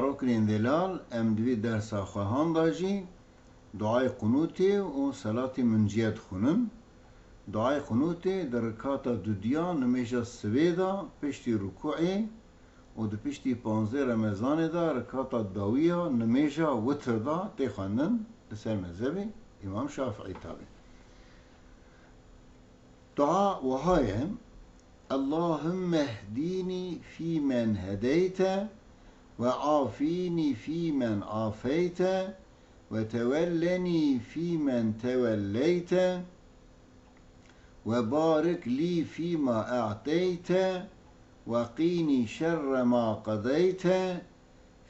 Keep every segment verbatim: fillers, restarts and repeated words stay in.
Roknên delal, em di vî dersa xwehan de jî duayê qunûtê û selatê munciye dixwînin. Duayê qunûtê di rikata dudiya nimêja sibê de piştî rukûê û di piştî panzdeh Remezanê de rikata dawiya nimêja witir de tê xwendin li ser mezhebê Îmam Şafiî tabi. Dua wiha ye: اللهم اهدني فيمن هديت، وعافني فيمن عافيت، وتولني فيمن توليت، وبارك لي فيما أعطيت، وقني شر ما قضيت،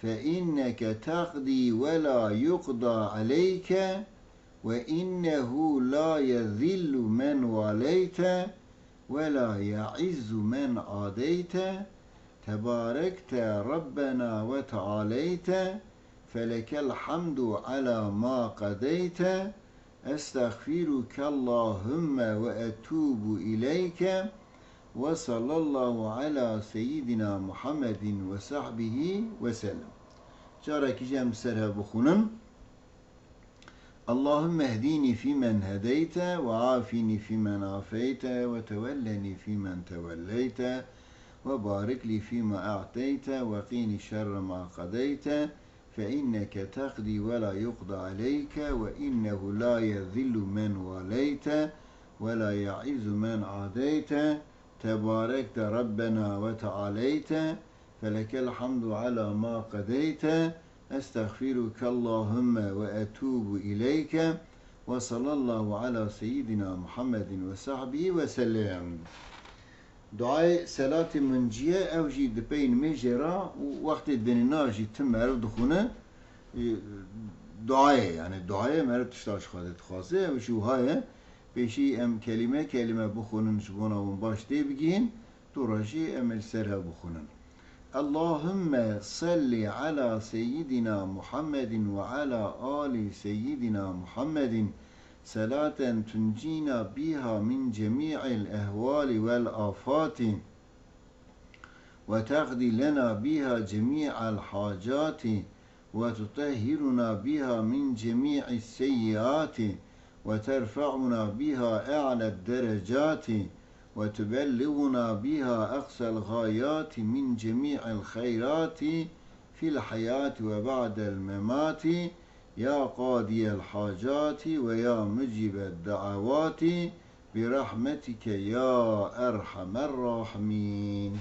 فإنك تقضي ولا يقضى عليك، وإنه لا يذل من واليت، ولا يعز من عاديت، تباركت ربنا وتعاليت، فلك الحمد على ما قضيت، أستغفرك اللهم وأتوب إليك، وصلى الله على سيدنا محمد وصحبه وسلم. Carekî jî em ser hev bixwînin. اللهم اهدني فيمن هديت، وعافني فيمن عافيت، وتولني فيمن توليت، وبارك لي فيما أعطيت، وقني شر ما قضيت، فإنك تقضي ولا يقضى عليك، وإنه لا يذل من واليت، ولا يعز من عاديت، تباركت ربنا وتعاليت، فلك الحمد على ما قضيت، أستغفرك اللهم وأتوب إليك، وصلى الله على سيدنا محمد وصحبه وسلم. Duayê selatê munciye, ew jî di pey nimêjê re û wextê dinîna jî tim meriv dixwîne, e, duayê, yani duayê meriv tişta ji Xwedê dixwaze, ew jî wiha ye. Pêşî em kelîme kelîme bixwînin ji bona hûn baş têbigihîn, dû re jî em ê li ser hev bixwînin. اللهم صل على سيدنا محمد وعلى آل سيدنا محمد صلاة تنجينا بها من جميع الأهوال والآفات، وتقضي لنا بها جميع الحاجات، وتطهرنا بها من جميع السيئات، وترفعنا بها أعلى الدرجات، وتبلغنا بها أقصى الغايات من جميع الخيرات في الحياة وبعد الممات، يا قاضي الحاجات ويا مجيب الدعوات، برحمتك يا أرحم الراحمين.